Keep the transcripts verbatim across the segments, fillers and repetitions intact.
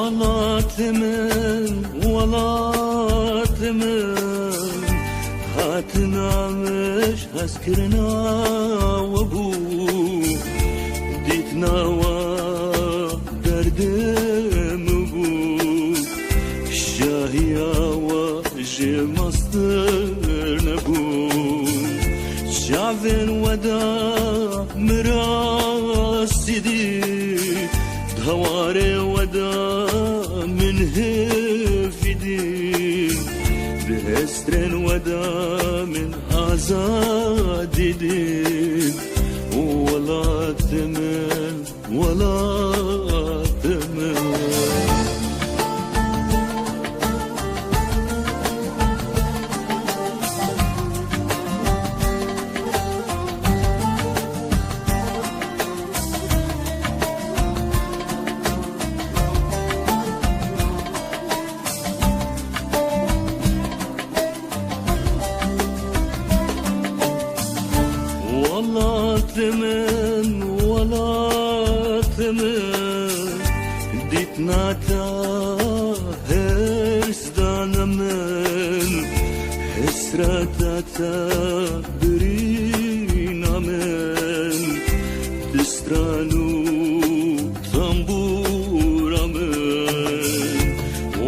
Welatê min, welatê min, hatina min ji hezkirina we bû, dîtina we derdê min bû, şahiya we jê mestir nebû. Çavên we de min rastî dî, di hewarê we de min hêvî dî, di hêstrên we de min azadî dî. Welatê min, welatê min. Welatê min, welatê min, dîtina te hirs dane min, hesreta te birîna min, di stran û tembûra min.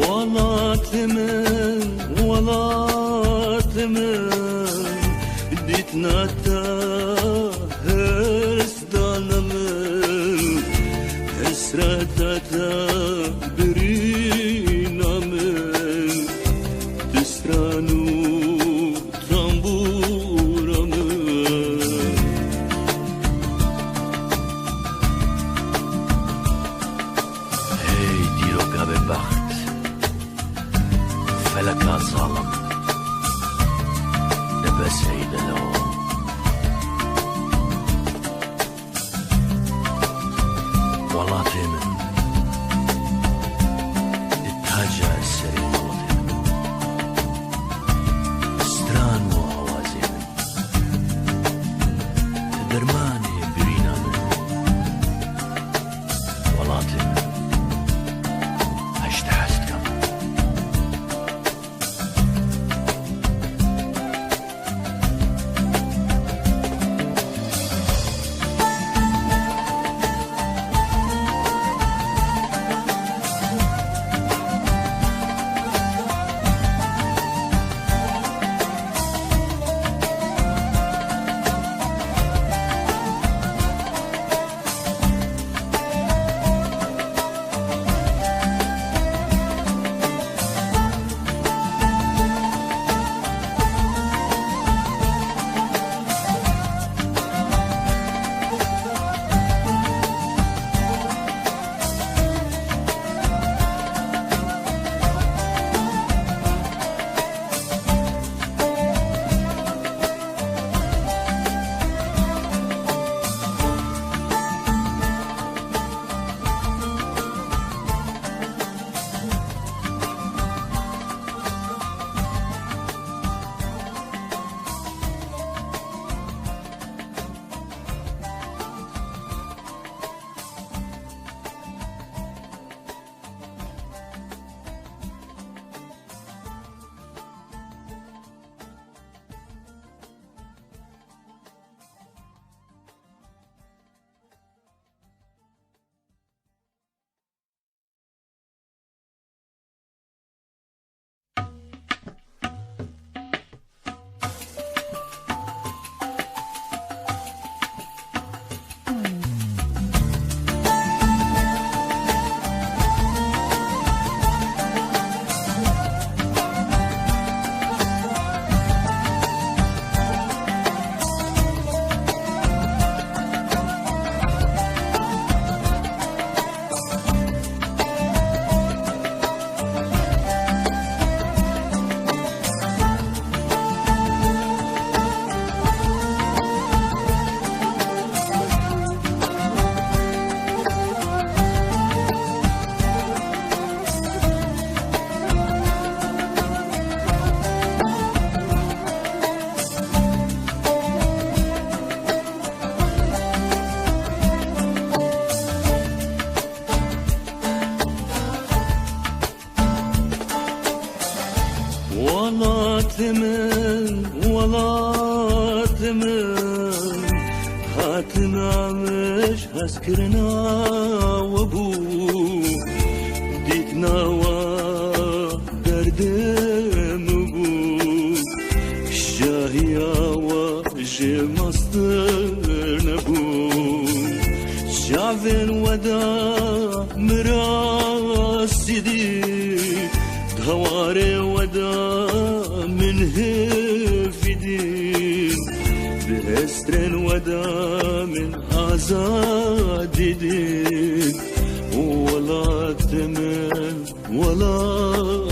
Welatê min, welatê min, dîtina te hirs dane min, hesreta te birîna min, di stran û tembûra min. Hey dîroka bêbext, feleka zalim, de bes hey delo. Welatê min, di taca serê welatê min, stran û awazê min, di dermanê birîna min, welatê min, ez ji te hez dikim. Welatê min, welatê min, hatina min ji hezkirina we bû. Dîtina we derdê min bû. Şahiya we ji mastir nebû. Çavên we de mirasî dî, di hewarê we de min hêvî dî, di hêstrên we de min azadî dî. Welatê min, welatê